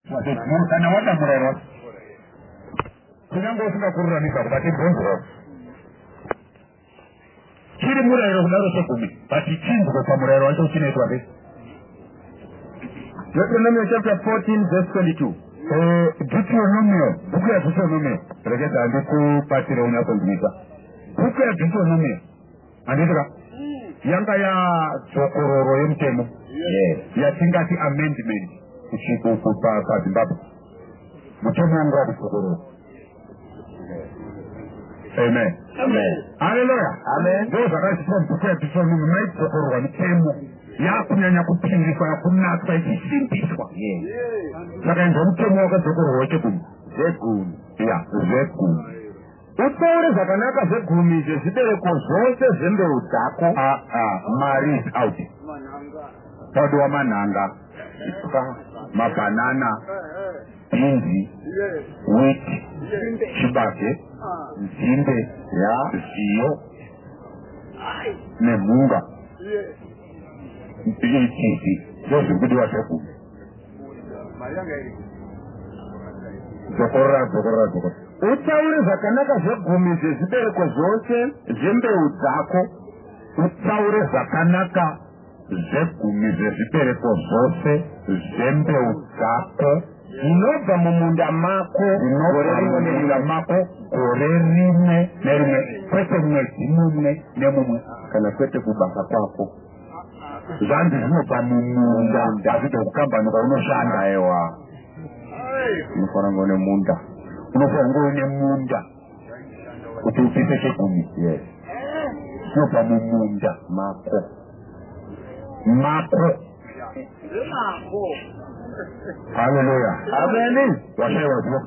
Kana wada murayiro wacho, kunyange usingakururamisa kubate bhonzo, chiri murayiro kudaro chegumi, but chinzwa pamurayiro wacho chinoitwa sei? Deuteronomy chapter 14 verse 22. Deuteronomio, bhuku yaDeuteronomio, regedza handikubatsire unyatsonzwisa. Bhuku yaDeuteronomio, handiti ka, yanga yadzokororo yemutemo yatingati amendment paZimbabwe. Mutemo wanga wakudzokororo. Amen. Haleluya. Amen. Ndo zvakaiswa mubhuku yaDeuteronomio. Maidzokororwa mitemo, yakunyanya kupindiswa, yakunatswa, ichisimbiswa. Saka inzwa mutemo wakadzokororwa wechegumi. Zvegumi. Ya, zvegumi. Utsaure zvakanaka zvegumi zvezvibereko zvose zvembeu dzako. Aa, mari is out. Padiwa manhanga, mabhanana, bhinzi, wheat, chibage, nzimbe, zviyo nemhunga, etc. Ndo zviri kudiwa zvegumi. Dzokorora, dzokorora, dzokorora. Utsaure zvakanaka zvegumi zvezvibereko zvose zvembeu dzako. Utsaure zvakanaka zvegumi zvezvibereko zvose zvembeu dzako zvinobva mumunda mako gore zvinobva rimwe mumunda nerimwe. mako gore rimwe nerimwe, kwete mwedzi mumwe nemumwe. Kana kwete kubasa kwako. Zvanzi zvinobva mumunda, hazvibva kukambani kwaunoshanda. Aiwa, unofanira kunge une munda. Unofanira kunge une munda kuti ubvise chegumi. Zvinobva mumunda mako. Mako. Haleluya. Ameni. Washayiwa zivo.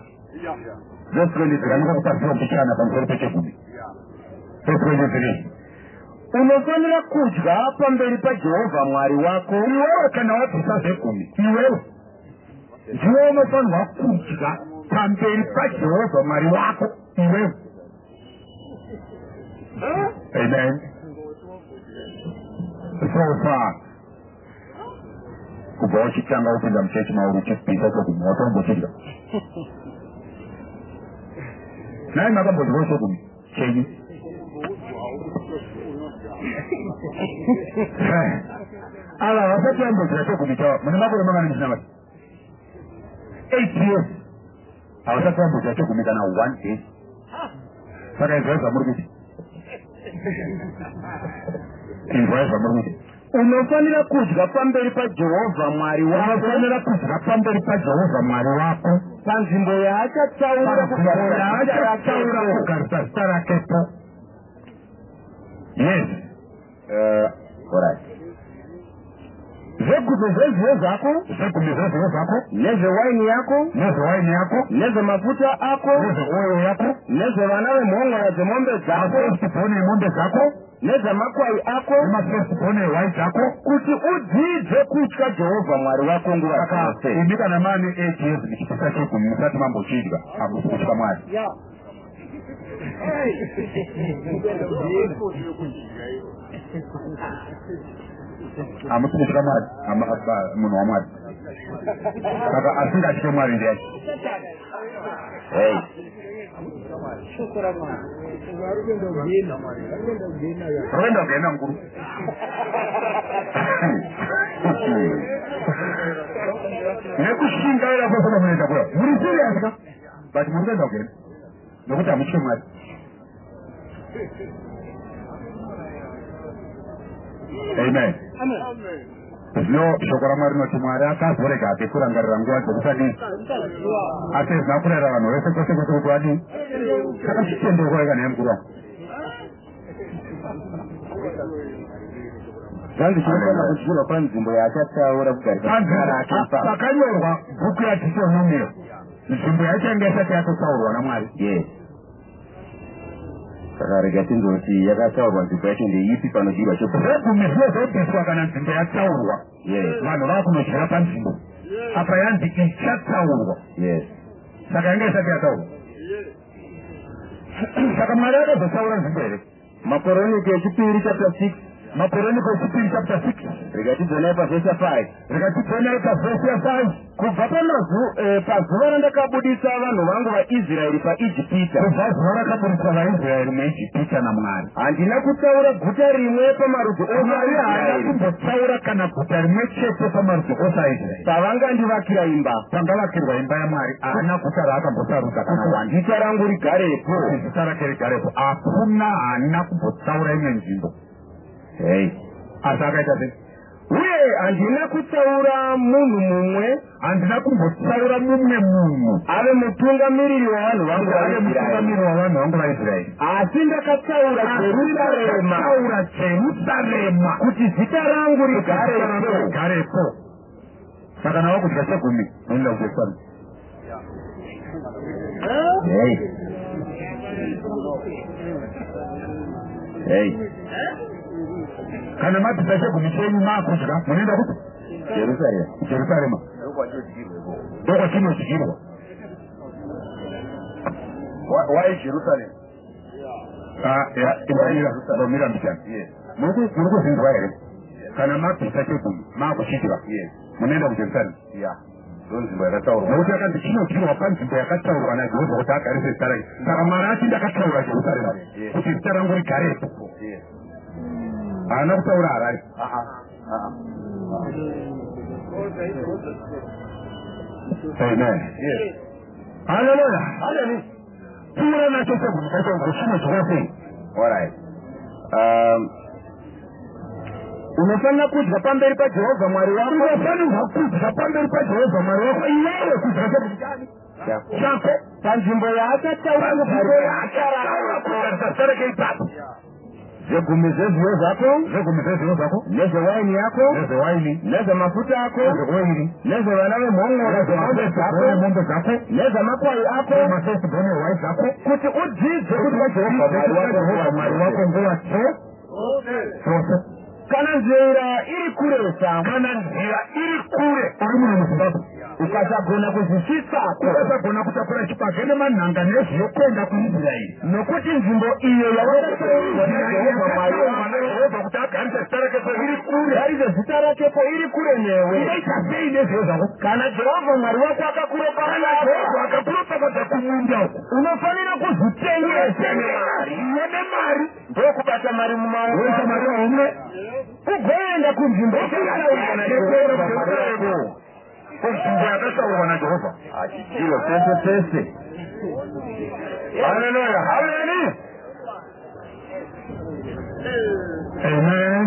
Verse 23. Ranika kupaziva mbichana pamusoro pechegumi. Verse 23. Unofanira kudya pamberi paJehovha Mwari wako. Iwewe kana wabvisa zvegumi, iwewe ndiwe unofanirwa kudya pamberi paJehovha Mwari wako, iwewe. Amen. So far, kubva uchitanga kupinda muchechi mauri uchibvisa chegumi, watombochidya nai? Makambodyawo chegumi chenyu? Ava vasati vambodya chegumi chavo. Mune makore mangani muchinamata? 8 years, havasati vambodya chegumi kana one day. Saka inzwai zvamuri kuita, inzwai zvamuri kuita. Unofanira kudya pamberi paJehovha Mwari wako. Unofanira kudya pamberi paJehovha Mwari wako panzvimbo yaachatsaura panzvimbo yaachatsaura kugarisa zita rakepo. Yes. Alright. Zvegumi zvezviyo zvako Zvegumi zvezviyo zvako nezvewaini yako nezvewaini yako nezvemafuta ako nezveoyo yako nezvevana vemhongora dzemombe dzako mafirst born emombe dzako nezvamakwai ako nemafirst born ehwai dzako, kuti udzidze kutya Jehovha Mwari wako nguva Saka dzose. imi kana mane 8 years muchibvisa chegumi musati mambochidya, hamusi kutya Mwari. Hamusi kutya Mwari, munhu waMwari. Saka asingatye Mwari ndiyani? Hey. Roenda kugaenda mukuru. Nekushingaira kwese kwamunoita kuya, muri serious ka, but muri kuenda kugaenda nokuti hamutye Mwari. Amen. Zvino shoko raMwari rinoti Mwari akazorega hake kurangarira nguva dzekusadii, asi hazina kurayira vanhu vese kwese kwese kuti vadii. Saka chitendeukai kana yemukuru wangu. Zvanzi chinofanira kudyirwa panzvimbo yaachatsaura kugarisa zita rake ipapo. Pakanyorwa bhuku yaDeuteronomio, nzvimbo yacho yanga isati yatotsaurwa naMwari. Yes, saka rega tinzoti yakatsaurwa nzvimbo yacho ndeipi panodyirwa chegumi. Zvegumi zvinozobviswa kana nzvimbo yatsaurwa. Vanhu vakunodyira panzvimbo apa yanzi ichatsaurwa. Saka yanga isati yatsaurwa. Saka Mwari akazotsaura nzvimbo here? Makoronike echipiri chapter 6 Makoroniko echipiri chapter 6. Rega tibvonai pavhesi ya5. Rega tibvonai pavhesi ya5. Kubva pazuva randakabudisa vanhu vangu vaIsraeri paIjipita. Kubva zuva rakabudisa vaIsraeri muIjipita naMwari. Handina kutsaura guta rimwe pamarudzi ose. Mwari haana kumbotsaura kana guta rimwe chete pamarudzi ose aIsraeri. Pavangandivakira imba. Pangavakirwa imba yaMwari haana guta raakambosarudza kana one. Zita rangu rigarepo. Zita rake rigarepo. Hakuna, haana kumbotsaura imwe nzvimbo. Hey. Asi akaita sei? Uye handina kutsaura munhu mumwe. Handina kumbotsaura mumwe munhu. Ave mutungamiriri wavanhu vangu Ave mutungamiriri wavanhu vangu vaIsraeri. Asi ndakatsaura Jerusarema. Ndakatsaura Jerusarema. Kuti zita rangu rigarepo. Rigarepo. Saka kana wakudya chegumi unoenda kuJerusarema. Hey. Hey. Kana mabvisa chegumi chenyu maakudya munoenda kupi? Jerusarema. Jerusarema. Ndokwachinodyirwa. Why Jerusalem? Imbomira mbichana. Muri kuzinzwa here? Kana mabvisa chegumi maakuchidya munoenda kuJerusarema. Ndonzvimbo yakataurwa. Nokuti akanzi chinodyirwa panzvimbo yakataurwa naJehovha kuti agarise zita rake. Saka Mwari ati ndakataura Jerusarema kuti zita rangu rigarepo. Haana kutaura Harare. Amen. Haleluya. Pfuura nacho chegumi chacho chinodyiwa sei? All right. Unofanira kudya pamberi paJehovha Mwari wako. Unofanirwa kudya pamberi paJehovha Mwari wako. Iwewe kudya chegumi chani? Chako. Panzvimbo yaakataura kugarisa zita rake ipapo. Zvegumi zvezviyo zvako. Zvegumi zvezviyo zvako. Nezvewaini yako. Nezvewaini. Nezvemafuta ako. Nezveoiri. Nezvevana vemhongoro dzemombe dzako. Nemombe dzako. Nezvamakwai ako. Mafirstborn ehwai dzako. Kuti udzidze kutya Jehovha Mwari wako nguva dzose. Kana nzira iri kuresa. Kana nzira iri kure. Uri muno muZimbabwe. Ukasagona kuzvisvitsako. Ukasagona kutakura chibage nemanhanga nezviyo kuenda kuIsraeri. Nokuti nzvimbo iyo yawakatsaurwa naJehovha Mwari wako kuti agarise zita rakepo iri kure. Garise zita rakepo iri kure newe. Unoita sei nezviyo zvako? Kana Jehovha Mwari wako akakuropafadza. Jehovha akakuropafadza kumunda uko. Unofanira kuzvitengesa nemari. Nemari. Ndokubata mari mumaoko. Woisa mari homwe. Ugoenda kunzvimbo yakatsaurwa naJehovha Mwari wako. Kunzvimbo yakatsaurwa naJehovha. Achidyiro pese pese. Haleluya. Amen. Amen.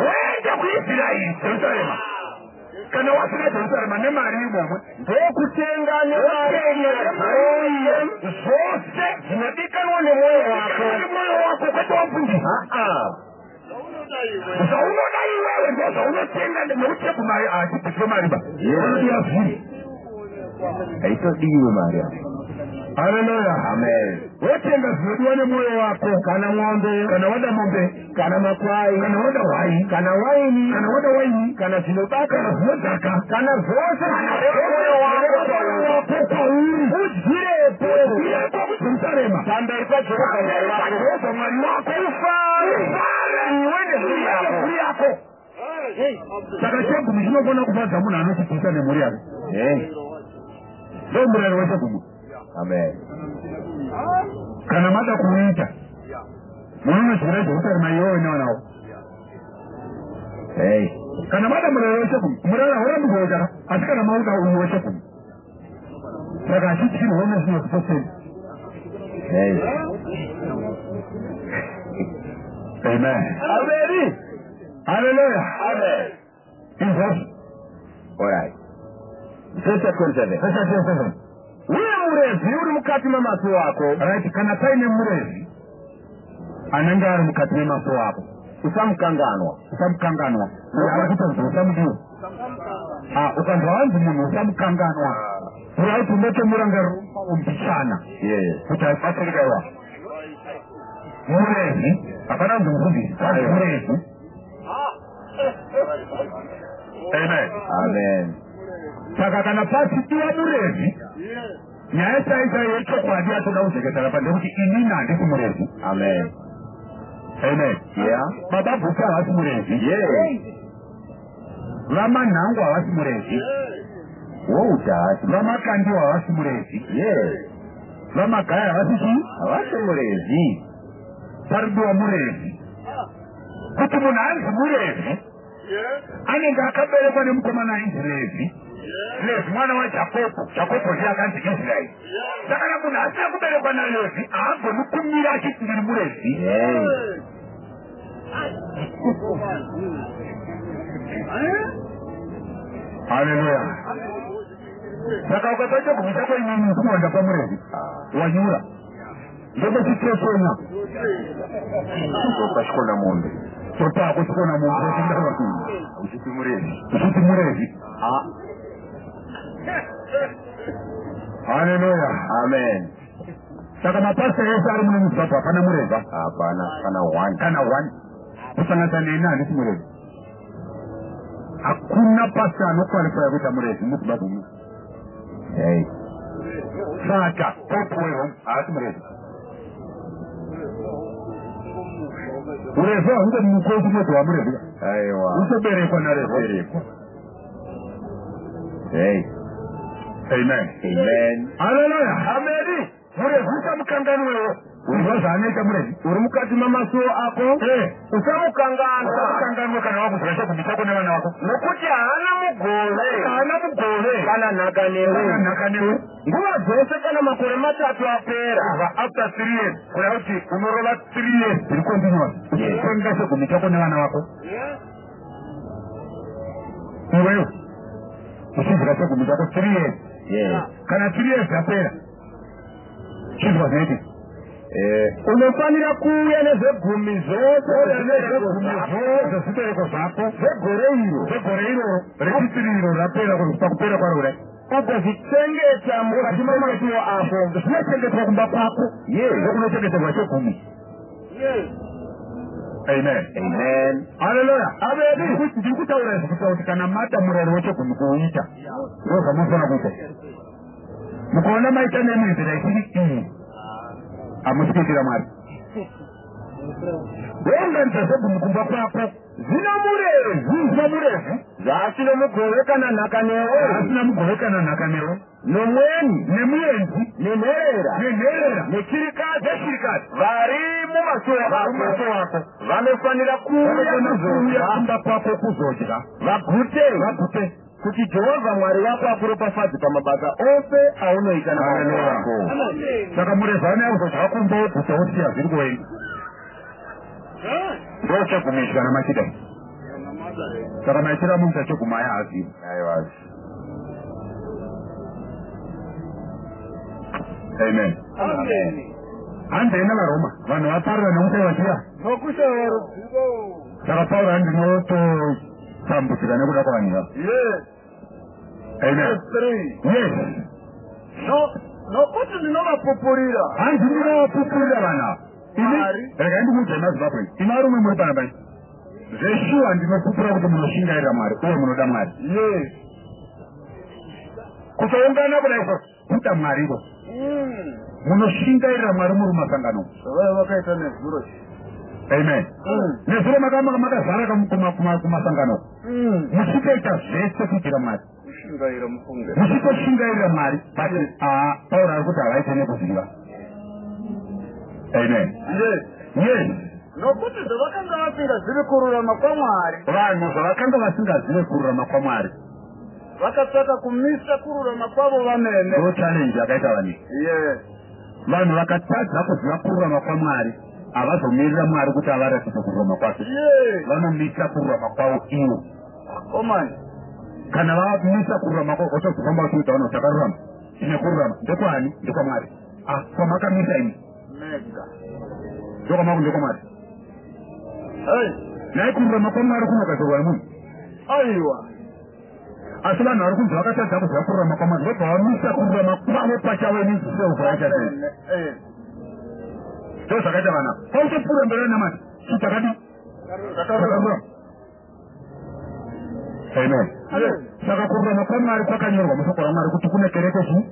Woenda kuIsraeri, Jerusarema. Kana wasvika Jerusarema nemari imomo. Ndokutenga nemari zvose zvinodikanwa nemwoyo wako. Nemwoyo wako kwete wamfundisi. Zvaunoda iwewe ndo zvaunotenga nekuti chegumi hachibviswe mari ba. Unodiwa zviri. Haitodiwe mari apa. Haleluya. Amen. Wotenga zvinodiwa nemwoyo wako. Kana mombe. Kana wada mombe. Kana makwai. Kana wada hwai. Kana waini. Kana wada waini. Kana zvinobaka. Kana zvinodhaka. Kana zvose mwoyo wako kwauri. Udyirepo. Udyirepo kuJerusarema. Pamberi paJehovha Mwari wako. Jehovha Mwari wako. Ufare. Ufare. Iwe nemhuri yako. Saka chegumi chinogona kufadza munhu anochibvisa nemhuri yake. Ndo murayiro wechegumi. Amen. Kana mada kuuita munonodyira Jerusarema iwewe nevana vako. Kana mada murayiro wechegumi, murayiro haurambi kuuita, asi kana mauda uyu wechegumi. Saka achidyirwa nezvinoziposeni. Amen. Amen. Hallelujah. Amen. Izvozvo. All right. Verse 27. Verse 27. Uye murevhi uri mukati memasuo ako. Right, kana paine murevhi anenge ari mukati memasuo ako. Usamukanganwa. Usamukanganwa. Ari kutonzi usamudiwa. Ukanzwa wanzi munhu usamukanganwa. Right, unotomurangariro mbichana. Kuti aibatsirika iwa. Murevhi, hapana kunzi mufundisi, murevhi. Amen. Amen. Saka kana pasidiwa murevhi, nyaya chaichaiyo yechokwadi yatoda kujekesera pa ndekuti inini handisi murevhi. Amen. Amen. Yeah. Baba Guti havasi murevhi. Yes. VaManhangu havasi murevhi. Wouta haasi. VaMakandiwa havasi murevhi. Yes. VaMagaya havasi chii? Havasi murevhi. Paridiwa murevhi. Kuti munhu anzi murevhi, anenge akaberekwa nemukomana ainzi Levhi. Levhi mwana waJakobho. Jakobho ndiye akanzi Israeri. Saka kana munhu asina kuberekwa naLevhi, haagoni kumira achiti ndiri murevhi. Yes. Haleluya. Saka ukapa chegumi chako inini kuwanda pamurevhi, wanyura. Ndokuchitotonya. Topa chikona mombe. Topako chikona mombe chindava. Uchiti murevhi. Uchiti murevhi. Haleluya. Amen. Saka mapasta ese ari muno muZimbabwe hapana murevhi. Hapana kana one. Kana one. Kusanganisa neni handisi murevhi. Hakuna pasta anokwalifaya kuita murevhi muZimbabwe muno. Hey. Saka Pope weRome haasi murevhi. Urevhi hahungomuko uchinoti wamurevhi. Aiwa. Utoberekwa naRevhi. Berekwa. Hey. Amen. Amen. Haleluya. Amen. Murevhi usamukanganwewo. Urwa zvaanoita murevhi. Uri mukati mamasuo ako. Usamukanganwa. Usamukanganwe kana wakudya chegumi chako nevana vako. Nokuti haana mugove. Haana mugove. Kana nhaka newe. Kana nhaka newe. Nguva dzose kana makore matatu apera. Kubva after 3 years kureva kuti unorova 3 years dziri continuous. Yes. Uchitenga chegumi chako nevana vako. Iwewe uchidya chegumi chako 3 years. Yes. Kana 3 years yapera, chidya zvinoitika. Unofanira kuuya nezvegumi zvose zvose zvibereko zvako zvegore iro. Zvegore iroro rechitiri iro rapera pakupera kwaro kudai. Ugozichengeta mukati mamasuo ako. Zvinochengetwa kumba kwako. Yes. Ndokunochengeterwa chegumi. Amen. Amen. Haleluya. Amen. Ndiri kutaura izvi kuitira kuti kana mada murayiro wechegumi kuuita, ndo zvamunofanira kuita. Mukaona maita nemwe nzira isiri iyi, hamusi kuitira Mwari. Wounganidza zvegumi kumba kwako. Zvino murevhi. Zvino murevhi. Zvaasina mugove kana nhaka newe. Zvaasina mugove kana nhaka newe. Nomweni. Nemuenzi. Nenherera. Nenherera. Nechirikadzi. Nechirikadzi. Vari mumasuo Vari mumasuo ako. ako. Vanofanira kuuya Vanofanira kuuya kuzodya. kumba kwako kuzodya. Vagute. Vagute. Kuti Jehovha Mwari wako akuropafadze pamabasa ose aunoita namaoko Hallelujah. ako. Saka murevhi anouya kuzodya kumba woguta wosiya zviri kuvenga. Ndochegumi ichi kana machida. Saka maitiro amunoita chegumi aya haazivi. Aiwa. Amen. Hanzi naVaRoma vanhu vaparira nekushaiwa chiya. Nokushaiwa ruzivo. Saka Pauro hanzi ndinototambudzika nekuda kwavanhu ivava. Yes. Amen. Verse 3. Yes. Nokuti ndinovapupurira. Hanzi ndinovapupurira vanhu ava. Ini Mwari. regai ndikuudze maZimbabwe. Imi varume muri pana pai. Zveshuwa ndinopupura kuti munoshingairira Mwari uye munoda Mwari. Yes. Kutoungana kudai so kuda Mwari iko. Munoshingairira Mwari muri mumasangano. Zvavaiva vakaita nezuro. Amen. Nezuro makazara kumasangano. Muchitoita zvese kuitira Mwari. Kushingaira mufunge. Muchitoshingairira Mwari. But Pauro ari kuti havaite nekuziva. Amen. Yes. Yes. Nokuti zvavakanga vasingazivi kururama kwaMwari. Vanhu zvavakanga vasingazive kururama kwaMwari. Vakatsvaka kumisa kururama kwavo vamene. Ndo challenge yakaita vanhu. Yes. Vanhu vakatadza kuziva kururama kwaMwari havazomirira Mwari kuti avaratidze kururama kwake. Yes. Vanomisa kururama kwavo ivo. Komani. Kana vamisa kururama kwavo votozofamba vachiudza vanhu kuti takarurama. Tine kururama. Ndekwani? NdekwaMwari. Ah, kwamakamisa imi. Mega. Ndokwamaku ndekwaMwari. Hey. Nhai kururama kwaMwari kunogadzirwa nemunhu. Aiwa. Asi vanhu vari kunzi vakatadza kuziva kururama kwaMwari ndobva vamisa kururama kwavo pachavo inonzi self righteousness. Vamene. Ndo zvakaita vanhu ava. Pautopfuura mberi namati. Chii chakadii? Takarurama. Amen. Saka kururama kwaMwari kwakanyorwa mushoko raMwari kuti kune kereke chi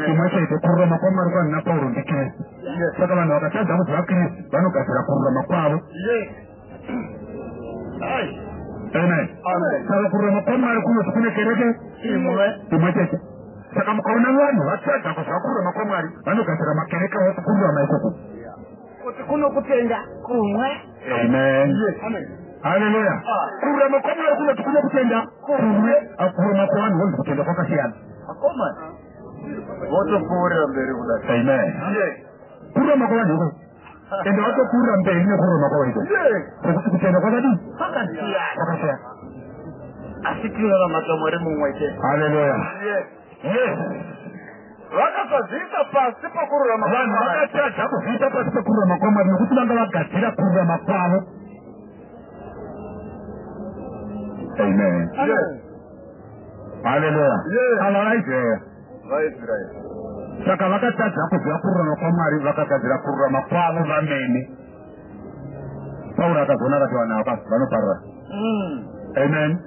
imwe chete. Kururama kwaMwari kwanhu naPauro ndiKristu. Saka vanhu vakatadza kuziva Kristu, vanogadzira kururama kwavo. Amen. Saka kururama kwaMwari kunoti kune kereke imwe chete. Saka mukaona vanhu vatadza kuziva kururama kwaMwari, vanogadzira makereke avo kururama ikoko. Kuti kuno kutenda kumwe. Amen. Haleluya. Kururama kwaMwari kunoti kune kutenda kumwe. Kururama kwavanhu vonzi kutenda kwakasiyana. Akomana votopfuurira mberi kudai. Amen. Kururama kwavanhu ikoko, ende vatopfuurira mberi nekururama kwavo ikoko, kwekuti kutenda kwakadii? Kwakasiyana. Kwakasiyana. Asi tinoramata Mwari mumwe chete. Haleluya. Yes. Vakasazviisa pasi pokururama Vanhu kwaMwari. vakatadza kuzviita pasi pekururama kwaMwari nekuti vanga vagadzira kururama kwavo. Amen. Haleluya. Ava vaIsraeri. VaIsraeri. Saka vakatadza kuziva kururama kwaMwari, vakagadzira kururama kwavo vamene. Pauro akazoona, akati vanhu ava vanoparara. Amen.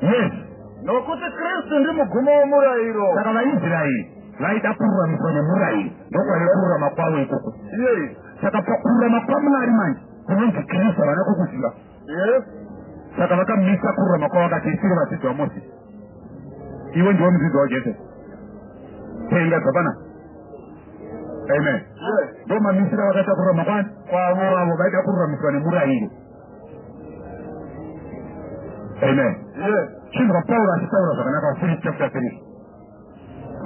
Yes. Nokuti Kristu ndimugumo womurayiro. Saka vaIsraeri vaida kururamiswa nemurayiro, ndokwaive kururama kwavo ikoko. Saka pakururama kwaMwari manje kunonzi Kristu havana kukuziva. Saka vakamisa kururama kwavo, vakati isiri vadzidzi vaMozisi. Iwe ndiwe mudzidzi waJesu, tenga dzapana. Amen. Ndo mamisira vakaita kururama kwani kwavo. Vaida kururamiswa nemurayiro. Amen. Chinzwa Pauro achitaura zvakanaka, Vafilipi chapter 3.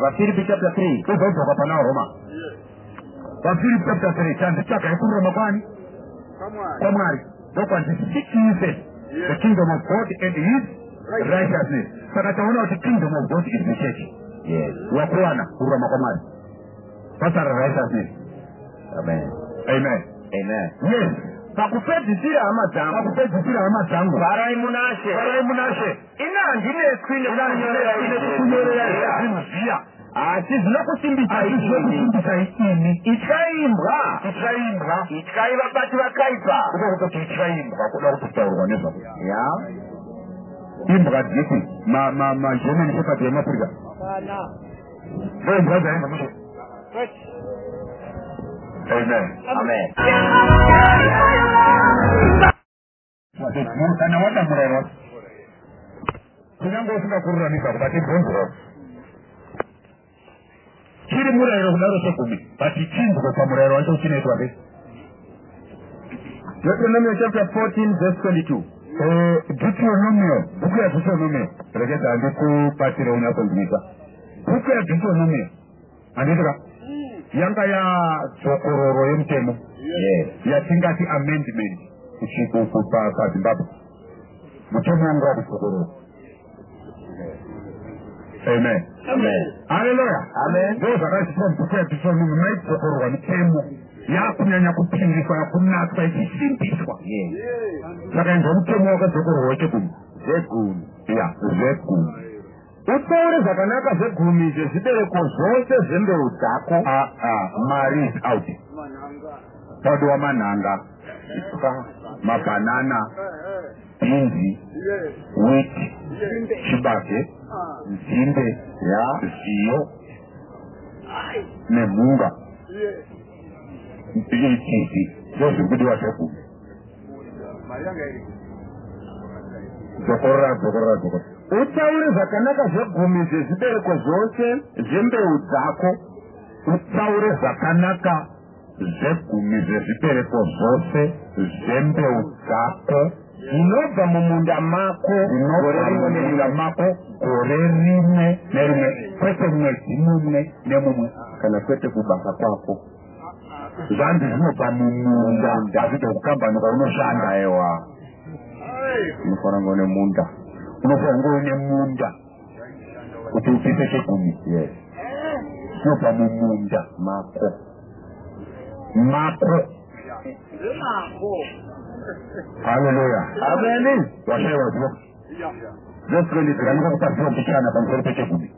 VaFilipi chapter 3. Uzodzoka pana Roma. VaFilipi chapter 3, chanzi tsvagai kururama kwani? KwaMwari. Ndokwanzi seek ye first the kingdom of God and his righteousness. Saka taona kuti kingdom of God is the church. Wakuwana kururama kwaMwari, pasara righteousness. Amen. Amen. Amen. Yes. Pakupedzisira, hama dzangu, Pakupedzisira, hama dzangu, farai munaShe. Farai munaShe. Ina handinetswi nekunyorerai Kunyorerai zvinhu zviya, asi zvinokusimbisai asi imi. zvinokusimbisai imi. Ityai imbwa. Ityai imbwa. Ityai vabati vakaipa. Kuda kutoti ityai imbwa, kuda kutotaurwa nezvako. Imbwa dzipi? MaGerman Shepherd emaAfrica ndo imbwa dzaenda mushe. Amen. Amen. Kana wada murayiro, kunyange usingakururamisa kubate bhonzo chiri murayiro kudaro chegumi, but chinzwa pamurayiro wacho chinoitwa sei? Deuteronomy chapter 14 verse 22. Deuteronomio, bhuku yaDeuteronomio, regedza handikubatsire unyatsonzwisa. Bhuku yaDeuteronomio, handitika, yanga yadzokororo yemutemo, yatingati amendment paZimbabwe. Mutemo wanga wakudzokororo. Amen. Amen. Haleluya. Amen. Ndo zvakaitwa mubhuku yaDeuteronomio, maidzokororwa mitemo, yakunyanya kupingiswa, yakunatswa, ichisimbiswa. Saka inzwa mutemo wakadzokororwa wechegumi. Zvegumi. Ya, zvegumi. Utsaure zvakanaka zvegumi zvezvibereko zvose zvembeu dzako. Aa, mari is out. Padiwa manhanga, mabhanana, bhinzi, wheat, chibage, nzimbe, zviyo nemhunga, etc. Ndo zviri kudiwa zvegumi. Dzokorora, dzokorora, dzokorora. Utsaure zvakanaka zvegumi zvezvibereko zvose zvembeu dzako. Utsaure zvakanaka zvegumi zvezvibereko zvose zvembeu dzako zvinobva mumunda mako gore zvinobva rimwe mumunda nerimwe. mako gore rimwe nerimwe, kwete mwedzi mumwe nemumwe. Kana kwete kubasa kwako. Zvanzi zvinobva mumunda, hazvibva kukambani kwaunoshanda. Aiwa, unofanira kunge une munda. Unofanira kunge une munda kuti ubvise chegumi. Zvinobva mumunda Mako. Mako. Haleluya. Ameni. Washayiwa zivo. Verse 23. Ndikanika kupa zivo mbichana pamusoro pechegumi.